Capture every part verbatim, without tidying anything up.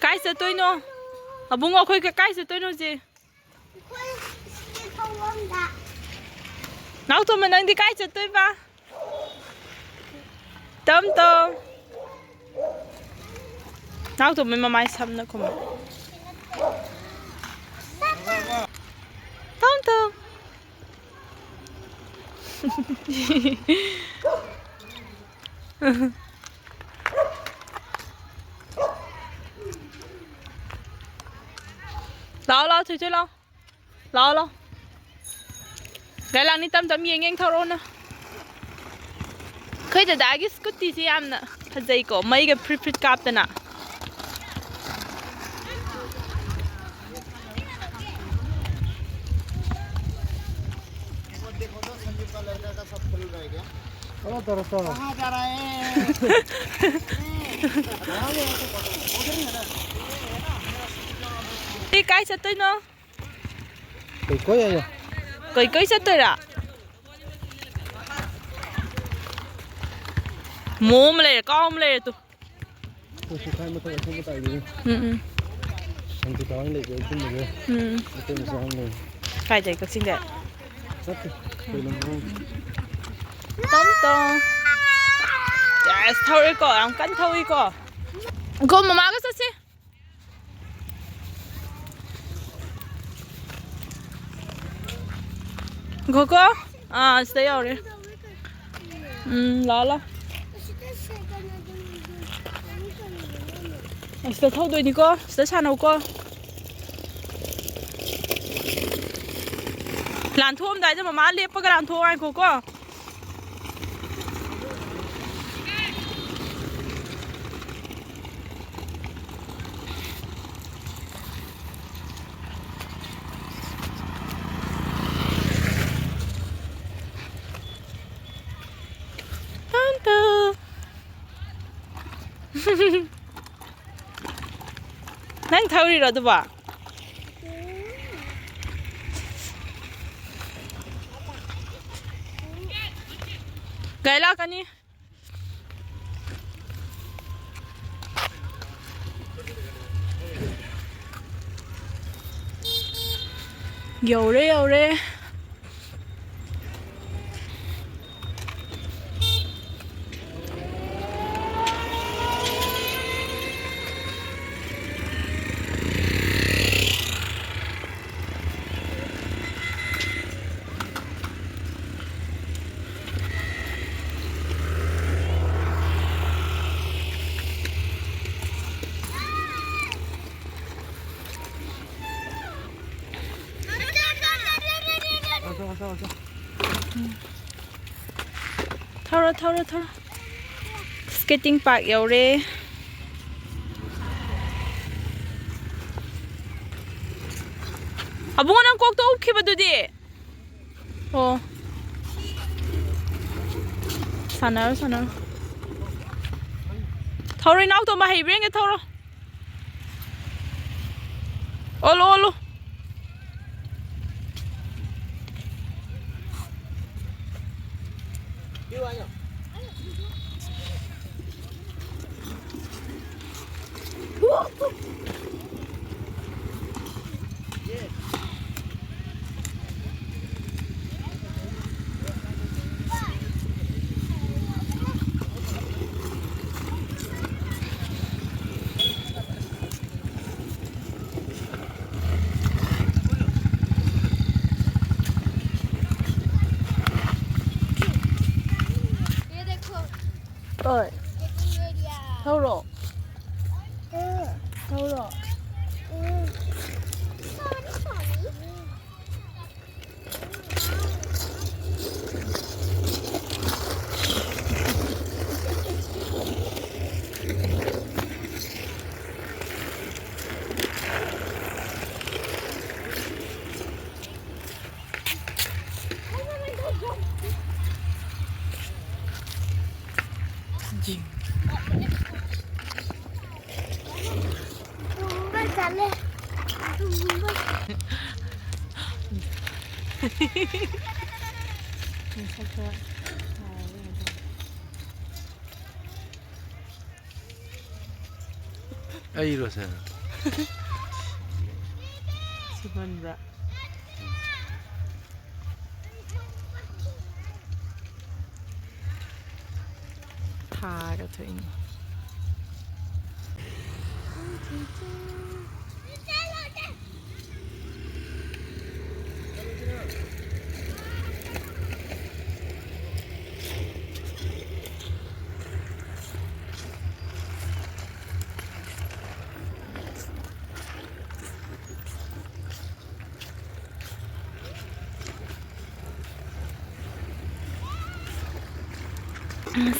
ꯀꯥꯏ ꯆꯠꯇꯣꯏꯅꯣ? ꯑꯕꯨꯡꯉꯣ, ꯑꯩꯈꯣꯏ ꯀ-, ꯀꯥꯏ ꯆꯠꯇꯣꯏꯅꯣ ꯍꯧꯖꯤꯛ? ꯑꯩꯈꯣꯏ ꯁꯤꯒꯤ ꯊꯣꯡꯂꯣꯝꯗ꯫ ꯅꯥꯎꯇꯣꯝꯕ, ꯅꯪꯗꯤ ꯀꯥꯏ ꯆꯠꯇꯣꯏꯕ? ꯇꯝ ꯇꯝ꯫ ꯅꯥꯎꯇꯣꯝꯕꯩ ꯃꯃꯥꯏ ꯁꯝꯅ ꯈꯨꯝꯃꯨ꯫ ꯇꯝ ꯇꯝ꯫ ꯂꯥꯛꯑꯣ, ꯂꯥꯛꯑꯣ, ꯊꯣꯏꯊꯣꯏ, ꯂꯥꯛꯑꯣ꯫ ꯂꯥꯛꯑꯣ, ꯂꯥꯛꯑꯣ꯫ ꯒꯥꯔꯤ ꯂꯥꯛꯅꯤ, ꯇꯝ ꯇꯝ ꯌꯦꯡ ꯌꯦꯡ ꯊꯧꯔꯛꯑꯣ ꯅꯪ꯫ ꯑꯩꯈꯣꯏ ꯗꯗꯥꯒꯤ ꯁ꯭ꯀꯨꯇꯤꯁꯤ ꯌꯥꯝꯅ ꯐꯖꯩꯀꯣ, ꯃꯩꯒ ꯐ꯭ꯔꯤꯠ ꯐ꯭ꯔꯤꯠ ꯀꯥꯞꯇꯅ꯫ ꯁꯤ ꯀꯥꯏ ꯆꯠꯇꯣꯏꯅꯣ? ꯀꯣꯏ ꯀꯣꯏ ꯍꯥꯏꯌꯣ꯫ ꯀꯣꯏ ꯀꯣꯏ ꯆꯠꯇꯣꯏꯔꯥ? ꯃꯣ ꯑꯃ ꯂꯩꯔꯦ, ꯀꯥꯎ ꯑꯃ ꯂꯩꯔꯦ ꯇꯨ꯫ ꯑꯩꯈꯣꯏ ꯁꯤ ꯈ꯭ꯋꯥꯏ ꯃꯊꯛ ꯑꯁꯣꯝ ꯃꯇꯥꯏꯗꯅꯤ꯫ ꯎꯝ, ꯎꯝ꯫ ꯁꯥꯟꯇꯤ ꯊꯋꯥꯟ ꯂꯩꯕ ꯑꯗꯨꯝꯕꯗꯣ꯫ ꯎꯝ꯫ ꯃꯩꯇꯩ ꯃꯆꯥ ꯑꯃ ꯂꯩ꯫ ꯀꯥꯏꯗꯩ, ꯀꯛꯆꯤꯡꯗꯩ? ꯅꯠꯇꯦ꯫ ꯀꯩ ꯂꯝꯗꯅꯣ? ꯇꯝ ꯇꯝ꯫ ꯌꯦꯁ, ꯊꯧꯔꯦꯀꯣ, ꯌꯥꯝ ꯀꯟꯅ ꯊꯧꯏꯀꯣ꯫ ꯒꯣ, ꯃꯃꯥꯒ ꯆꯠꯁꯦ꯫ ꯉꯥꯏꯈꯣꯀꯣ꯫ ꯑꯥ, ꯁꯤꯗ ꯌꯧꯔꯦ꯫ ꯎꯝ, ꯂꯥꯛꯑꯣ, ꯂꯥꯛꯑꯣ꯫ ꯑꯁꯤꯗ ꯊꯧꯗꯣꯏꯅꯤꯀꯣ꯫ ꯁꯤꯗ ꯁꯥꯟꯅꯧꯀꯣ꯫ ꯂꯥꯟꯊꯣꯛꯑꯝꯗꯥꯏꯗ ꯃꯃꯥ ꯂꯦꯞꯄꯒ ꯂꯥꯟꯊꯣꯛꯑꯣ ꯍꯥꯏꯈꯣꯀꯣ꯫ ꯇꯟ ꯇꯟ꯫ ꯅꯪ ꯊꯧꯔꯤꯔꯣ ꯑꯗꯨꯕꯣ? ꯒꯥꯔꯤ ꯂꯥꯛꯀꯅꯤ꯫ ꯌꯧꯔꯦ, ꯌꯧꯔꯦ꯫ ꯊꯧꯔꯣ, ꯊꯧꯔꯣ, ꯊꯧꯔꯣ꯫ Skating park ꯌꯧꯔꯦ꯫ ꯑꯕꯨꯡꯉꯣ, ꯅꯪ ꯀꯣꯛꯇ ꯎꯞꯈꯤꯕꯗꯨꯗꯤ? ꯑꯣ꯫ ꯁꯥꯟꯅꯔꯣ, ꯁꯥꯟꯅꯔꯣ꯫ ꯊꯧꯔꯣ, ꯏꯅꯥꯎꯇꯣꯝꯕ, ꯍꯩꯕ꯭ꯔꯥ ꯌꯦꯡꯒꯦ, ꯊꯧꯔꯣ꯫ ꯑꯣꯜꯂꯣ, ꯑꯣꯜꯂꯣ꯫ ꯍꯣꯏ꯫ ꯊꯧꯔꯣ꯫ ꯊꯧꯔꯣ꯫ ꯑꯩꯔꯣ ꯁꯦ? ꯁꯤꯃꯟꯕ꯭ꯔꯥ? ꯊꯥꯔ ꯊꯣꯛꯏꯅꯦ꯫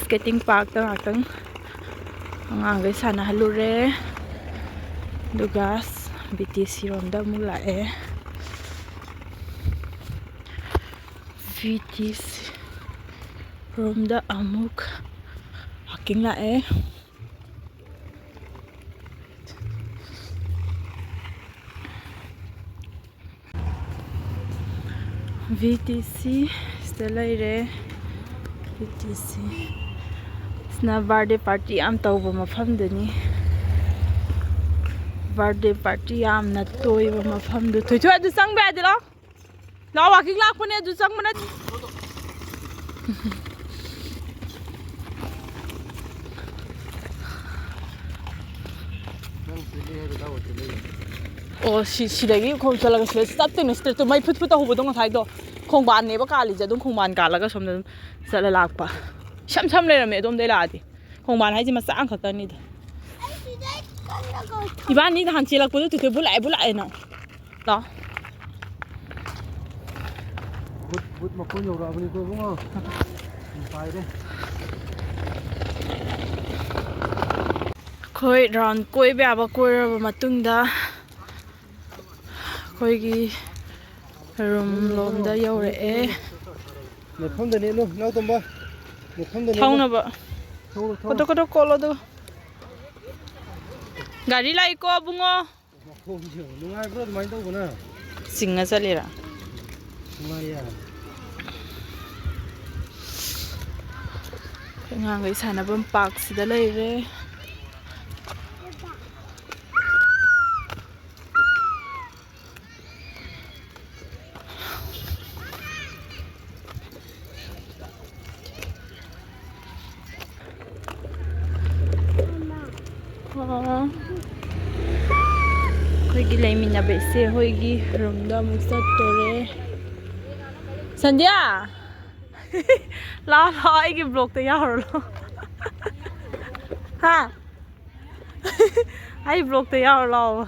Skating parkꯇ ꯉꯥꯛꯇꯪ ꯑꯉꯥꯡꯈꯩ ꯁꯥꯟꯅꯍꯜꯂꯨꯔꯦ꯫ ꯑꯗꯨꯒ ꯕꯤ ꯇꯤ ꯁꯤ ꯔꯣꯝꯗ ꯑꯃꯨꯛ ꯂꯥꯛꯑꯦ꯫ ꯕꯤ ꯇꯤ ꯁꯤ ꯔꯣꯝꯗ ꯑꯃꯨꯛ walking ꯂꯥꯛꯑꯦ꯫ ꯚꯤ ꯇꯤ ꯁꯤ ꯁꯤꯗ ꯂꯩꯔꯦ꯫ ꯚꯤ ꯇꯤ ꯁꯤ ꯁꯤꯅ ꯕꯥꯔꯗꯦ ꯄꯥꯔꯇꯤ ꯌꯥꯝ ꯇꯧꯕ ꯃꯐꯝꯗꯨꯅꯤ꯫ ꯕꯥꯔꯗꯦ ꯄꯥꯔꯇꯤ ꯌꯥꯝꯅ ꯇꯣꯏꯕ ꯃꯐꯝꯗꯨ꯫ ꯊꯣꯏꯊꯣꯏ, ꯑꯗꯨ ꯆꯪꯕ ꯌꯥꯗꯦ, ꯂꯥꯎ꯫ ꯂꯥꯎ, walking ꯂꯥꯛꯄꯅꯦ, ꯑꯗꯨ ꯆꯪꯕ ꯅꯠꯇꯦ꯫ ꯑꯣ, ꯁꯤ, ꯁꯤꯗꯒꯤ ꯈꯣꯡ ꯆꯠꯂꯒ ꯁꯤꯗ ꯆꯠꯇꯣꯏꯅꯦ꯫ ꯁꯤꯗ ꯃꯩ ꯐꯨꯠ ꯐꯨꯠ ꯇꯧꯍꯧꯕꯗꯣ ꯉꯁꯥꯏꯗꯣ꯫ ꯈꯣꯡꯕꯥꯟꯅꯦꯕ ꯀꯥꯜꯂꯤꯁꯦ, ꯑꯗꯨꯝ ꯈꯣꯡꯕꯥꯟ ꯀꯥꯜꯂꯒ ꯁꯣꯝꯗ ꯑꯗꯨꯝ ꯆꯠꯂ ꯂꯥꯛꯄ꯫ ꯏꯁꯝ ꯁꯝ ꯂꯩꯔꯝꯃꯦ ꯑꯗꯣꯝꯗꯩ ꯂꯥꯛꯑꯗꯤ꯫ ꯈꯣꯡꯕꯥꯟ ꯍꯥꯏꯁꯦ ꯃꯆꯥ ꯑꯃꯈꯛꯇꯅꯤꯗ꯫ ꯏꯕꯥꯅꯤ ꯅꯍꯥꯟ ꯆꯦꯜꯂꯛꯄꯗꯣ ꯇꯨ ꯇꯨ ꯕꯨꯠ ꯂꯥꯛꯑꯦ, ꯕꯨꯠ ꯂꯥꯛꯑꯦꯅ꯫ ꯂꯥꯛꯑꯣ꯫ ꯕꯨꯠ, ꯕꯨꯠ ꯃꯈꯣꯟ ꯌꯧꯔꯛꯑꯕꯅꯤꯀꯣ ꯏꯕꯨꯡꯉꯣ꯫ ꯎꯝ, ꯄꯥꯏꯔꯦ꯫ ꯑꯩꯈꯣꯏ round ꯀꯣꯏꯕ ꯌꯥꯕ ꯀꯣꯏꯔꯕ ꯃꯇꯨꯡꯗ ꯑꯩꯈꯣꯏꯒꯤ room ꯂꯣꯝꯗ ꯌꯧꯔꯛꯑꯦ꯫ ꯃꯐꯝꯗꯅꯦ, ꯏꯅꯥꯎ, ꯏꯅꯥꯎꯇꯣꯝꯕ꯫ ꯃꯐꯝꯗꯅꯦ꯫ ꯊꯧꯅꯕ꯫ ꯊꯧꯔꯣ, ꯊꯧꯔꯣ꯫ ꯀꯣꯠꯇꯣ, ꯀꯣꯠꯇꯣ, ꯀꯣꯠꯂꯣ ꯑꯗꯨꯒ꯫ ꯒꯥꯔꯤ ꯂꯥꯛꯏꯀꯣ, ꯑꯕꯨꯡꯉꯣ꯫ ꯃꯈꯣꯡꯁꯦ ꯅꯨꯡꯉꯥꯏꯕ꯭ꯔꯣ ꯑꯗꯨꯃꯥꯏꯅ ꯇꯧꯕꯅ? ꯆꯤꯡꯉ ꯆꯠꯂꯤꯔꯥ? ꯅꯨꯡꯉꯥꯏꯌꯦ꯫ ꯑꯩꯈꯣꯏ ꯑꯉꯥꯡꯈꯩ ꯁꯥꯟꯅꯐꯝ parkꯁꯤꯗ ꯂꯩꯔꯦ꯫ ꯑꯩꯈꯣꯏꯒꯤ ꯂꯩꯃꯤꯟꯅꯕ ꯏꯆꯦ ꯍꯣꯏꯒꯤ ꯔꯨꯝꯗ ꯑꯃꯨꯛ ꯆꯠꯇꯣꯔꯦ꯫ ꯁꯟꯙ꯭ꯌꯥ! ꯂꯥꯛꯑꯣ, ꯂꯥꯛꯑꯣ, ꯑꯩꯒꯤ ꯕ꯭ꯂꯣꯛꯇ ꯌꯥꯎꯔꯣ, ꯂꯥꯛꯑꯣ꯫ ꯍꯥ? ꯑꯩ ꯕ꯭ꯂꯣꯛꯇ ꯌꯥꯎꯔꯣ, ꯂꯥꯛꯑꯣ꯫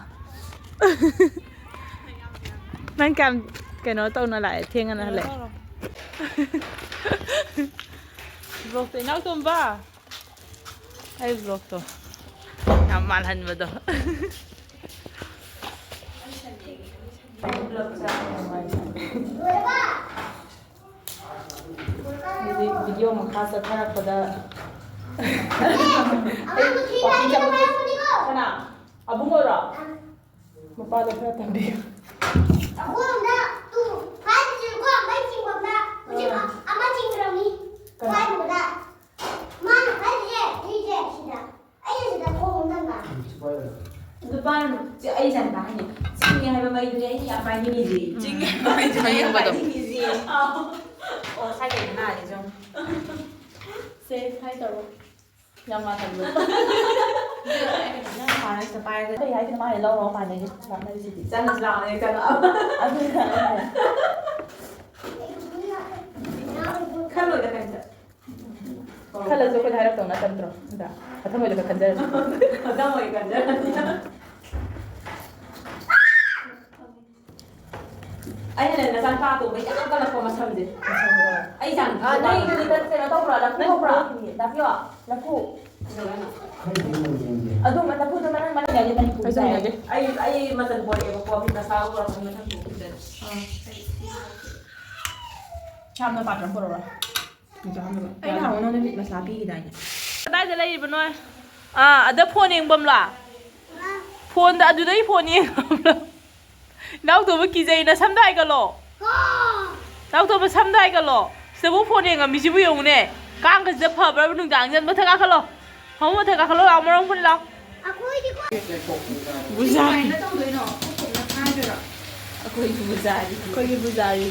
ꯅꯪ ꯀꯌꯥꯝ ꯀꯩꯅꯣ ꯇꯧꯅ ꯂꯥꯛꯑꯦ, ꯊꯦꯡꯉꯅ ꯍꯜꯂꯛꯑꯦ? ꯕ꯭ꯂꯣꯛꯇ, ꯏꯅꯥꯎꯇꯣꯝꯕ꯫ ꯑꯩ ꯕ꯭ꯂꯣꯛꯇꯣ ꯌꯥꯝ ꯃꯥꯜꯍꯟꯕꯗꯣ꯫ ꯍꯥꯏꯗꯤ ꯚꯤꯗꯤꯑꯣ ꯃꯈꯥ ꯆꯠꯊꯔꯛꯄꯗ ꯑꯩ ꯋꯥꯀꯤꯡ ꯆꯠꯄ-, ꯀꯅꯥ? ꯑꯕꯨꯡꯉꯣꯔꯣ? ꯃꯄꯥꯗ ꯈꯔ ꯇꯝꯕꯤꯌꯨ꯫ ꯑꯩꯈꯣꯏꯔꯣꯝꯗ ꯇꯨ ꯐꯥꯏꯚ ꯆꯤꯡꯀꯣ, ꯃꯩ ꯆꯤꯡꯐꯝꯗ ꯍꯧꯖꯤꯛ ꯑꯥ꯫ ꯑꯃ ꯆꯤꯡꯈ꯭ꯔꯕꯅꯤ꯫ ꯀꯅꯥ? ꯐꯥꯏꯚ ꯎꯕꯗ꯫ ꯃꯥꯅ ꯍꯥꯏꯔꯤꯁꯦ ꯍꯨꯏꯁꯦ ꯁꯤꯗ꯫ ꯑꯩꯅ ꯁꯤꯗ ꯈꯣꯡ ꯅꯝꯕ꯫ ꯁꯤ ꯄꯥꯏꯔꯣ꯫ ꯑꯗꯨ ꯄꯥꯏꯔꯨꯅꯨ꯫ ꯁꯤ ꯑꯩ ꯏꯆꯥꯅꯨꯄꯥ ꯍꯥꯏꯅꯤ꯫ ꯆꯤꯡꯉꯦ ꯍꯥꯏꯕ ꯃꯩꯗꯨꯅꯦ ꯑꯩꯅ ꯌꯥꯝ ꯄꯥꯏꯅꯤꯡꯉꯤꯁꯦ꯫ ꯎꯝ꯫ ꯆꯤꯡꯉꯦ ꯍꯥꯏꯕ ꯃꯩꯗꯨꯅꯦ ꯑꯩꯅ ꯃꯩ ꯌꯨꯡꯕꯗꯣ꯫ ꯄꯥꯏꯅꯤꯡꯉꯤꯁꯦ꯫ ꯑꯥꯎ꯫ ꯑꯣ, ꯁ꯭ꯋꯥꯏꯗꯒꯤ ꯃꯥꯜꯂꯦ ꯁꯨꯝ꯫ ꯁꯦ, ꯍꯥꯏ ꯇꯧꯔꯣ꯫ ꯌꯥꯝ ꯃꯥꯟꯅꯕꯗꯣ꯫ ꯑꯗꯨ ꯑꯩꯅ ꯅꯪ ꯄꯥꯏꯔꯒ ꯁꯤꯗ ꯄꯥꯏꯔꯒ ꯀꯩ ꯍꯥꯏꯗꯣꯏꯅꯣ? ꯃꯥꯅ ꯂꯧꯔꯣ ꯄꯥꯟꯅꯩꯁꯦ ꯂꯥꯞꯅꯔꯤꯁꯤꯗꯤ꯫ ꯆꯪꯉꯁꯤ ꯂꯥꯛꯑꯣꯅꯦ, ꯆꯪꯉꯛꯑꯣ꯫ ꯑꯗꯨꯅ ꯑꯩꯅ ꯈꯜꯂꯣꯏꯗ ꯀꯩꯝꯇ꯫ ꯈꯜꯂꯁꯨ ꯑꯩꯈꯣꯏꯗ ꯍꯥꯏꯔꯛꯇꯧ ꯅꯠꯇꯕꯗ꯭ꯔꯣ? ꯑꯗ ꯃꯊꯪ ꯑꯣꯏꯅ ꯈꯟꯖꯔꯁꯤ꯫ ꯃꯊꯪ ꯑꯣꯏꯅ ꯈꯟꯖꯔꯁꯤ꯫ ꯑꯩꯅꯅꯦ ꯅꯆꯥꯅꯨꯄꯥ ꯑꯇꯣꯝꯕ ꯌꯥꯝ ꯀꯜꯂꯛꯄ ꯃꯁꯝꯁꯦ꯫ ꯑꯩ ꯏꯆꯥꯅꯨꯄꯤ ꯑꯥ, ꯅꯣꯏꯒꯤꯗꯤ ꯀꯩꯅꯣ ꯇꯧꯕ꯭ꯔꯣ? ꯂꯐꯨ ꯍꯧꯕ꯭ꯔꯣ? ꯂꯐꯨ꯫ ꯂꯐꯨ꯫ ꯀꯩꯗꯧꯋꯦ ꯍꯥꯏꯅꯣ? ꯑꯗꯨꯝꯕ ꯂꯐꯨꯗꯣ ꯃꯅꯪ ꯃꯅꯪ ꯌꯥꯎꯗꯦ ꯃꯅꯤꯄꯨꯔꯒꯤ ꯑꯩꯁꯨ ꯇꯥꯏ꯫ ꯍꯩꯅꯗꯦ꯫ ꯑꯩ, ꯑꯩ ꯃꯆꯟ ꯄꯣꯔꯛꯑꯦꯕꯀꯣ, ꯃꯤ ꯃꯆꯥ ꯄꯣꯔꯛꯄꯅꯤ ꯃꯊꯪ ꯄꯣꯛꯄꯗꯗꯤ꯫ ꯑꯥ꯫ ꯁꯥꯝꯅ ꯄꯥꯇ꯭ꯔ ꯑꯃ ꯄꯣꯔꯛꯎꯔꯥ? ꯑꯩ ꯅꯍꯥꯟ ꯅꯉꯣꯟꯗ ꯃꯤꯠ ꯃꯁꯥ ꯄꯤꯈꯤꯗꯥꯏꯅꯦ? ꯀꯗꯥꯏꯗ ꯂꯩꯔꯤꯕꯅꯣ? ꯑꯥ, ꯑꯗ ꯐꯣꯟ ꯌꯦꯡꯐꯝꯂꯥ? ꯐꯣꯟꯗ, ꯑꯗꯨꯗꯩ ꯐꯣꯟ ꯌꯦꯡꯐꯝꯂꯥ? ꯏꯅꯥꯎꯇꯣꯝꯕ ꯀꯤꯖꯩ, ꯅꯁꯝꯗꯣ ꯍꯥꯏꯒꯠꯂꯣ꯫ ꯏꯅꯥꯎꯇꯣꯝꯕ ꯁꯝꯗꯣ ꯍꯥꯏꯒꯠꯂꯣ꯫ ꯁꯤꯗꯕꯨ ꯐꯣꯟ ꯌꯦꯡꯉꯝꯃꯤꯁꯤꯕꯨ ꯌꯦꯡꯉꯨꯅꯦ꯫ ꯀꯥꯡꯒꯁꯤꯗ ꯐꯕ꯭ꯔꯕ ꯅꯨꯡꯗꯥꯡꯁꯤꯗ? ꯃꯊꯛ ꯀꯥꯈꯠꯂꯣ꯫ ꯐꯃꯨꯡ ꯃꯊꯛ ꯀꯥꯈꯠꯂꯣ ꯂꯥꯎ, ꯃꯔꯝ ꯈꯨꯝꯃꯨ ꯂꯥꯎ꯫ ꯕꯨꯖꯥꯔꯤ꯫ ꯀꯃꯥꯏꯅ ꯇꯧꯗꯣꯏꯅꯣ? ꯈꯨꯠ ꯈꯨꯠꯅ ꯈꯥꯏꯗꯣꯏꯔꯣ? ꯑꯩꯈꯣꯏꯒꯤ ꯕꯨꯖꯥꯔꯤ꯫ ꯑꯩꯈꯣꯏꯒꯤ ꯕꯨꯖꯥꯔꯤ꯫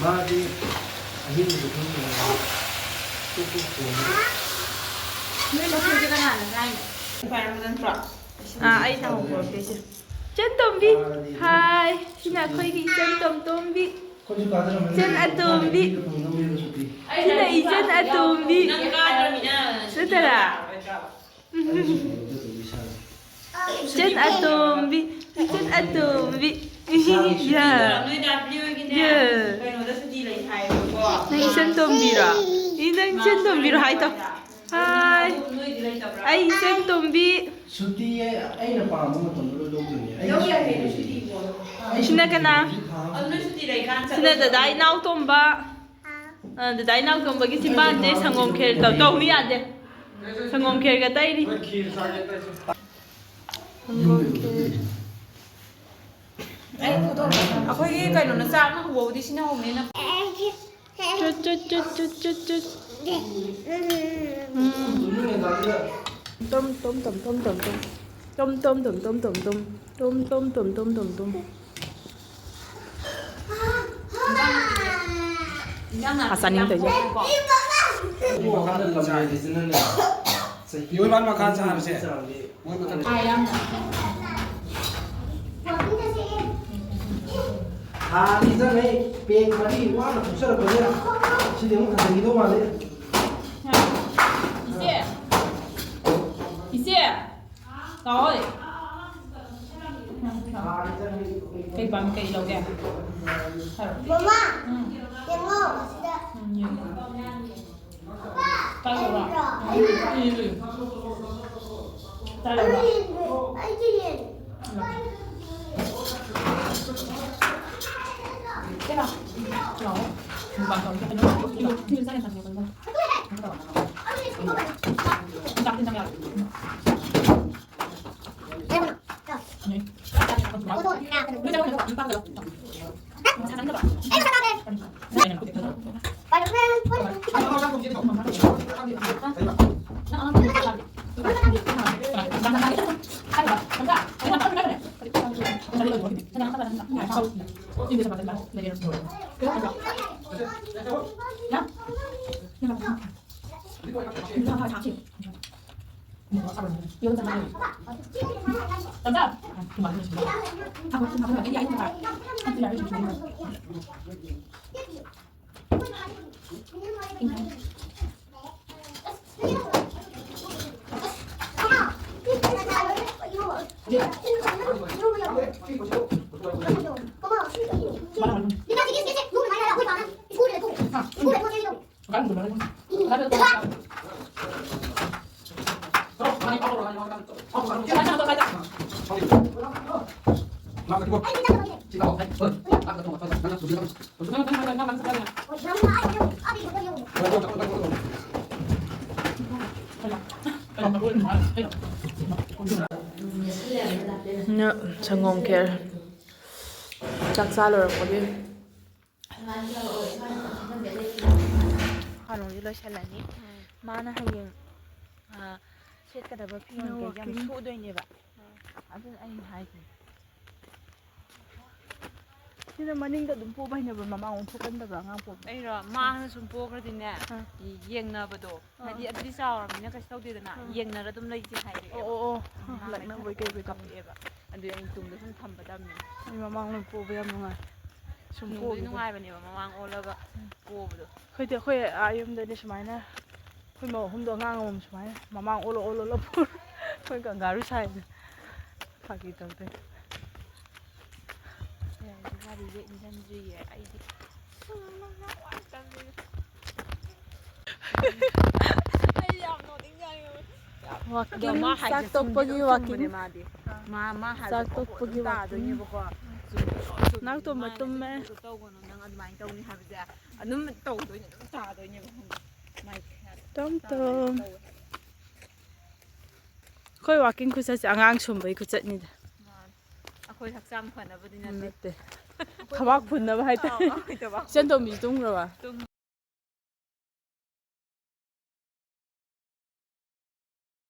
ꯃꯥꯗꯤ ꯑꯍꯤꯡꯕꯗ ꯇꯨꯝꯗꯕꯅꯤ꯫ ꯅꯣꯏ ꯃꯈꯣꯡꯁꯦ ꯀꯅꯥꯅ ꯆꯥꯏꯅꯣ? ꯄꯥꯏꯔꯝꯕ ꯅꯠꯇ꯭ꯔꯣ? ꯑꯥ, ꯑꯩ ꯊꯥꯍꯧꯕ ꯄꯣꯔꯛꯀꯦꯁꯦ꯫ ꯏꯆꯟ ꯇꯣꯝꯕꯤ, ꯍꯥꯏ꯫ ꯁꯤꯅ ꯑꯩꯈꯣꯏꯒꯤ ꯏꯆꯟ ꯇꯣꯝ ꯇꯣꯝꯕꯤ꯫ ꯏꯆꯟ ꯑꯇꯣꯝꯕꯤ꯫ ꯁꯤꯅ ꯏꯆꯟ ꯑꯇꯣꯝꯕꯤ꯫ ꯅꯪ ꯀꯥꯗ꯭ꯔꯃꯤꯅ ꯅꯠꯇꯔꯥ? ꯏꯆꯟ ꯑꯇꯣꯝꯕꯤ, ꯏꯆꯟ ꯑꯇꯣꯝꯕꯤ꯫ ꯌꯥ꯫ ꯅꯣꯏ ꯗꯥ ꯕꯤꯂꯣꯏꯒꯤꯅꯦ, ꯌꯥ꯫ ꯀꯩꯅꯣꯗ ꯁꯨꯇꯤ ꯂꯩ ꯍꯥꯏꯌꯦꯕꯀꯣ꯫ ꯅꯪ ꯏꯆꯟ ꯇꯣꯝꯕꯤꯔꯣ? ꯏ, ꯅꯪ ꯏꯆꯟ ꯇꯣꯝꯕꯤꯔꯣ ꯍꯥꯏꯗꯣ? ꯍꯥꯏ꯫ ꯑꯗꯨ ꯅꯣꯏꯗꯤ ꯂꯩꯇꯕ꯭ꯔꯥ? ꯑꯩ ꯏꯆꯟ ꯇꯣꯝꯕꯤ꯫ ꯁꯨꯇꯤ ꯑꯩꯅ ꯄꯥꯝꯕ ꯃꯇꯝꯗ ꯂꯣꯏ ꯂꯧꯗꯣꯏꯅꯦ꯫ ꯑꯩ ꯂꯧ ꯌꯥꯏ ꯀꯩꯅꯣ ꯁꯨꯇꯤꯕꯨ꯫ ꯑꯩ ꯁꯤꯅ ꯀꯅꯥ? ꯁꯨꯇꯤ ꯂꯩꯀꯥꯟ ꯁꯤꯅ ꯆꯠꯂꯣ꯫ ꯗꯗꯥ ꯏꯅꯥꯎꯇꯣꯝꯕ꯫ ꯑ, ꯗꯗꯥ ꯏꯅꯥꯎꯇꯣꯝꯕꯒꯤ ꯆꯤꯝꯕꯥꯟꯁꯦ ꯁꯪꯒꯣꯝ ꯈꯦꯔ ꯇꯧ-, ꯇꯧꯅꯤ ꯌꯥꯗꯦ꯫ ꯁꯪꯒꯣꯝ ꯈꯦꯔꯒ ꯇꯩꯔꯤ꯫ ꯁꯪꯒꯣꯝ ꯈꯦꯔ꯫ ꯑꯩ ꯐꯣꯇꯣ ꯑꯩꯈꯣꯏꯒꯤ ꯀꯩꯅꯣꯅ ꯆꯥꯛꯅ ꯍꯧꯕꯕꯨꯗꯤ ꯁꯤꯅ ꯍꯧꯕꯅꯤꯅ꯫ ꯆꯨꯠ, ꯆꯨꯠ, ꯆꯨꯠ, ꯆꯨꯠ, ꯆꯨꯠ, ꯆꯨꯠ꯫ ꯎꯝ꯫ ꯇꯨꯝ, ꯇꯨꯝ, ꯇꯨꯝ, ꯇꯨꯝ, ꯇꯨꯝ꯫ ꯇꯨꯝ, ꯇꯨꯝ, ꯇꯨꯝ, ꯇꯨꯝ, ꯇꯨꯝ, ꯇꯨꯝ꯫ ꯇꯨꯝ, ꯇꯨꯝ, ꯇꯨꯝ, ꯇꯨꯝ, ꯇꯨꯝ, ꯇꯨꯝ꯫ ꯏꯟꯖꯥꯡ ꯅꯥꯄꯤ ꯑꯁ, ꯆꯥꯅꯤꯡꯗꯦ꯫ ꯌꯥꯝ ꯍꯣꯡꯉꯦꯀꯣ꯫ ꯃꯤꯑꯣꯏꯕ ꯃꯈꯥ ꯆꯥꯔꯁꯦ꯫ ꯑꯥ, ꯌꯥꯝ ꯊꯥ ꯑꯅꯤ ꯆꯪꯉꯩ ꯄꯦꯛ ꯃꯔꯤ ꯋꯥꯅ ꯊꯣꯛꯆꯔꯛꯄꯁꯦ ꯁꯤꯗꯤ ꯑꯃꯨꯛ ꯍꯟꯖꯤꯟꯈꯤꯗꯧ ꯃꯥꯜꯂꯦ꯫ ꯏꯆꯦ! ꯏꯆꯦ! ꯂꯥꯛꯑꯣꯏ꯫ ꯀꯩ ꯄꯥꯝꯃꯤ? ꯀꯩ ꯂꯧꯒꯦ? ꯍꯥꯏꯔꯣ꯫ ꯃꯃꯥ, ꯎꯝ꯫ ꯌꯦꯡꯉꯣ, ꯁꯤꯗ꯫ ꯎꯝ, ꯌꯦꯡꯉꯣ꯫ ꯄꯥꯏꯔꯨꯔꯣ? ꯎꯝ, ꯎꯝ, ꯎꯝ꯫ ꯄꯥꯏꯔꯨꯔꯣ? ꯑꯩꯒꯤ ꯌꯦꯟ꯫ ꯂꯥꯛꯑꯣ꯫ ꯂꯥꯛꯑꯣ꯫ ꯃꯨꯛꯕꯥꯡ ꯇꯧꯔꯁꯦ꯫ ꯀꯩꯅꯣ, ꯀꯩꯅꯣ, ꯀꯩꯅꯣ꯫ ꯁꯪꯒꯣꯝ ꯈꯦꯔ ꯆꯥꯛ ꯆꯥ ꯂꯣꯏꯔꯛꯄꯒꯤ ꯐꯥꯔꯣꯡꯁꯦ ꯂꯣꯏꯁꯤꯜꯂꯅꯤ꯫ ꯃꯥꯅ ꯍꯌꯦꯡ, ꯑ, ꯁꯦꯠꯀꯗꯕ ꯐꯤꯔꯣꯜ ꯀꯩꯁꯦ ꯌꯥꯝ ꯁꯨꯗꯣꯏꯅꯦꯕ꯫ ꯑꯗꯨꯅ ꯑꯩ ꯍꯥꯏꯁꯦ꯫ ꯁꯤꯅ ꯃꯅꯤꯡꯗ ꯑꯗꯨꯝ ꯄꯣꯕ ꯍꯩꯅꯕ꯭ꯔꯣ? ꯃꯃꯥꯡ ꯑꯣꯟꯊꯣꯛꯀꯟꯗꯕ꯭ꯔꯥ ꯑꯉꯥꯡ ꯄꯣꯕꯗ? ꯑꯩꯔꯣ? ꯃꯥ ꯍꯥꯟꯅ ꯁꯨꯝ ꯄꯣꯈ꯭ꯔꯗꯤꯅꯦ, ꯑꯥ꯫ ꯌꯦꯡꯅꯕꯗꯣ꯫ ꯑꯥ꯫ ꯍꯥꯏꯗꯤ ꯑꯗꯨꯗꯤ ꯆꯥꯎꯔꯕꯅꯤꯅ ꯀꯩꯁꯨ ꯇꯧꯗꯦꯗꯅ꯫ ꯑꯥ꯫ ꯌꯦꯡꯅꯔ ꯑꯗꯨꯝ ꯂꯩꯁꯦ ꯍꯥꯏꯔꯛꯑꯦꯕ꯫ ꯑꯣ, ꯑꯣ, ꯑꯣ꯫ ꯃꯥ ꯂꯛꯅꯕꯣꯏ ꯀꯩꯕꯣꯏ ꯇꯧꯕꯅꯦ꯫ ꯀꯞꯄꯛꯑꯦꯕ꯫ ꯑꯗꯨꯗꯤ ꯑꯩ ꯇꯨꯡꯗ ꯁꯨꯝ ꯊꯝꯕ ꯇꯝꯃꯤꯅꯦ꯫ ꯑꯩ ꯃꯃꯥꯡ ꯂꯣꯏ ꯄꯣꯕ ꯌꯥꯝ ꯅꯨꯡꯉꯥꯏ꯫ ꯁꯨꯝ ꯅꯨꯡꯕꯨꯗꯤ ꯄꯣꯈꯤꯕ꯫ ꯅꯨꯡꯉꯥꯏꯕꯅꯦꯕ ꯃꯃꯥꯡ ꯑꯣꯜꯂꯒ ꯎꯝ꯫ ꯄꯣꯕꯗꯣ꯫ ꯑꯩꯈꯣꯏꯗꯤ ꯑꯩꯈꯣꯏ ꯑꯥ ꯌꯨꯝꯗꯗꯤ ꯁꯨꯃꯥꯏꯅ ꯑꯩꯈꯣꯏ ꯃꯧ ꯑꯍꯨꯝꯗꯣ ꯑꯉꯥꯡ ꯑꯃꯃꯝ ꯁꯨꯃꯥꯏꯅ ꯃꯃꯥꯡ ꯑꯣꯜꯂ ꯑꯣꯜꯂ ꯑꯣꯜꯂ ꯄꯨꯔ ꯑꯩꯈꯣꯏ ꯀꯪꯒꯥꯔꯨ ꯁꯥꯏꯗ ꯐꯥꯒꯤ ꯇꯧꯗꯣꯏ꯫ ꯑꯦ, ꯋꯥꯔꯤꯁꯦ ꯏꯟꯖꯟꯗ꯭ꯔꯤꯌꯦ ꯑꯩꯗꯤ꯫ ꯑꯩ ꯌꯥꯝ ꯅꯣꯛꯅꯤꯡꯖꯥꯠꯅꯤ꯫ ꯑꯗꯣ ꯋꯥꯛꯀꯤꯡ, ꯃꯥ ꯍꯥꯏꯁꯦ ꯆꯥꯛ ꯇꯣꯛꯄꯒꯤ ꯆꯨꯝꯗꯤ ꯑꯗꯨꯝ ꯆꯨꯝꯕꯅꯦ ꯋꯥꯛꯀꯤꯡ꯫ ꯃꯥꯗꯤ꯫ ꯑꯥ꯫ ꯃꯥ, ꯃꯥ ꯍꯥꯏꯕ ꯆꯥꯛ ꯄꯣꯠꯇꯣ ꯇꯣꯛꯄꯒꯤ ꯑꯗꯨꯝ ꯋꯥꯛꯀꯤꯡ꯫ ꯇꯥꯗꯣꯏꯅꯦꯕꯀꯣ꯫ ꯆꯨꯝꯗꯤ ꯑꯗꯨꯝ ꯆꯨꯝꯕꯅꯦ꯫ ꯅꯥꯎꯇꯣꯝꯕ ꯃꯥꯅ ꯇꯨꯝꯃꯦ꯫ ꯀꯩꯁꯨ ꯇꯧꯒꯅꯨ, ꯅꯪ ꯑꯗꯨꯃꯥꯏꯅ ꯇꯧꯅꯤ ꯍꯥꯏꯕꯁꯦ ꯑꯗꯨꯝ ꯇꯧꯗꯣꯏꯅꯦꯕ, ꯈꯪꯕ꯭ꯔꯥ? ꯃꯥꯏ ꯇꯣꯝ ꯇꯥꯗꯣꯏꯅꯦ ꯇꯣꯝ꯫ ꯇꯧꯋꯦ ꯍꯥꯏꯕ꯫ ꯑꯩꯈꯣꯏ ꯋꯥꯛꯀꯤꯡ ꯈꯨꯆꯠꯁꯦ ꯑꯉꯥꯡ ꯁꯨꯝꯕꯩ ꯈꯨꯆꯠꯅꯤꯗ꯫ ꯃꯥꯅꯦ꯫ ꯑꯩꯈꯣꯏ ꯍꯛꯆꯥꯡ ꯐꯅꯕꯗꯤ ꯅꯠꯇꯦ꯫ ꯅꯠꯇꯦ꯫ ꯑꯩꯈꯣꯏ ꯊꯕꯥꯛ ꯇꯧꯕꯗ ꯐꯨꯟꯅꯕ ꯍꯥꯏꯇꯥꯔꯦ꯫ ꯑꯥ, ꯑꯥ, ꯊꯕꯥꯛ ꯏꯆꯟ ꯇꯣꯝꯕꯤꯁꯨ ꯐꯨꯟꯅꯕ꯫ ꯇꯨꯝꯈ꯭ꯔꯕ? ꯇꯨꯝ-